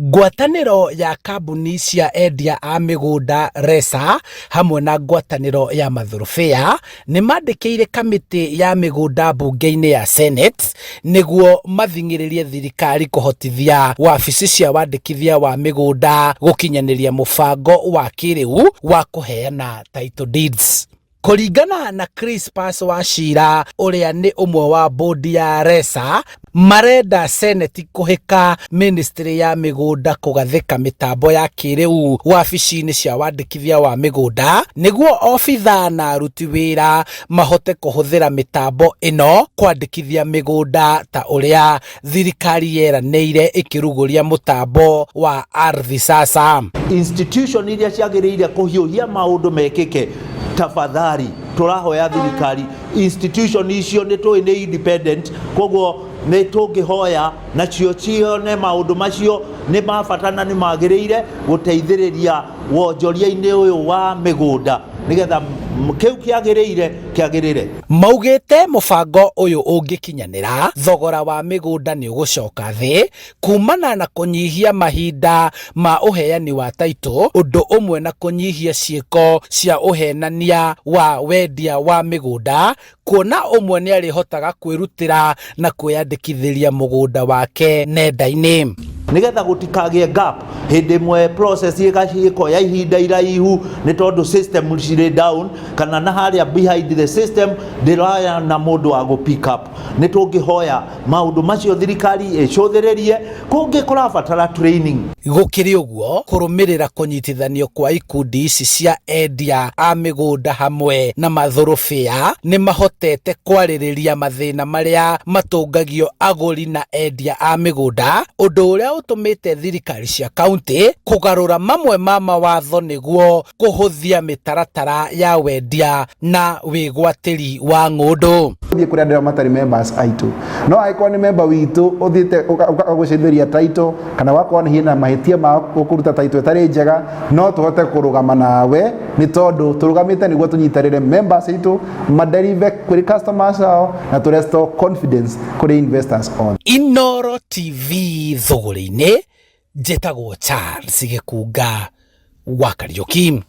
Ngwatanĩro ya kambuni cia endia a mĩgũnda RESA hamwe na ngwatanĩro ya mathurubĩa nĩ mandĩkĩire kamĩtĩ ya mĩgũnda mbunge-inĩ ya Senate nĩguo mathing'ĩrĩrie thirikari kũhotithia wabici cia wandĩkithia wa mĩgũnda gũkinyanĩria mũbango wa kĩrĩu wa kũheana title deeds. Kũringana na Crispus Wachira ũrĩa nĩ ũmwe wa bodi ya RESA, marenda Seneti kũhĩka ministry ya mĩgũnda kũgathĩka mĩtambo ya kĩrĩu wabici-inĩ cia wandĩkithia wa mĩgũnda nĩguo obithaa na aruti wĩra mahote kũhũthĩra mĩtambo ĩno kwandĩkithia mĩgũnda ta ũrĩa thirikari yeranĩire ĩkĩrugũria mũtambo wa Ardhi Sasa. Institution iria ciagĩrĩire kũhiũhia maũndũ mekĩke, tafadhali tũrahoya thirikari institution icio nĩ tũĩ nĩ independent, koguo nĩ tũngĩhoya nacio cione maũndũ macio nĩ ma bata na nĩ magĩrĩire gũteithĩrĩria wonjoria-inĩ ũyũ wa mĩgũnda nĩgetha kĩu kĩagĩrĩire kĩagĩrĩre. Maugĩte mũbango ũyũ ũngĩkinyanĩra, thogora wa mĩgũnda nĩ ũgũcoka thĩ kumana na kũnyihia mahinda ma ũheani wa taitũ, ũndũ ũmwe na kũnyihia ciĩko cia ũhenania wa wendia wa mĩgũnda, kuona ũmwe nĩ arĩhotaga kwĩrutĩra na kwĩyandĩkithĩria mũgũnda wake nenda-inĩ. Nĩgetha gũtikagĩe gap hĩndĩ ĩmwe process ĩkoya ihinda iraihu nĩ tondũ system cirĩ down kana na harĩa behind the system ndĩraya na mũndũ wa gũ pick up. Nĩ tũngĩhoya maũndũ macio thirikari ĩcũthĩrĩrie, kũngĩ kũrabatara training. Gũkĩrĩ ũguo, kũrũmĩrĩra kũnyitithanio kwa ikundi ici cia endia a mĩgũnda hamwe na mathũrũbĩa nĩ mahotete kwarĩrĩria mathĩna marĩa matũngagio agũri na endia a mĩgũnda, ũndũ ũrĩa ũtũmĩte thirikari cia kaunti kũgarũra mamwe ma mawatho nĩguo kũhũthia mĩtaratara ya wendia na wĩgwatĩri wa ng'ũndũ. Ũthiĩ kũrĩ andũ arĩa matarĩ members aitũ, no angĩkorwo nĩ member witũ ũthiĩte ũgũcenjeria title kana wakorwo nĩ hena mahĩtia ma kũruta title ĩtarĩ njega, no tũhote kũrũgama nawe nĩ tondũ tũrũgamĩte nĩguo tũnyitanĩre members aitũ madeliver kũrĩ customers ao na tũ restore confidence kũrĩ investors othe. Inooro TV thũgũrĩ-inĩ, njĩtagwo Charles Gĩkunga wa Kariũki.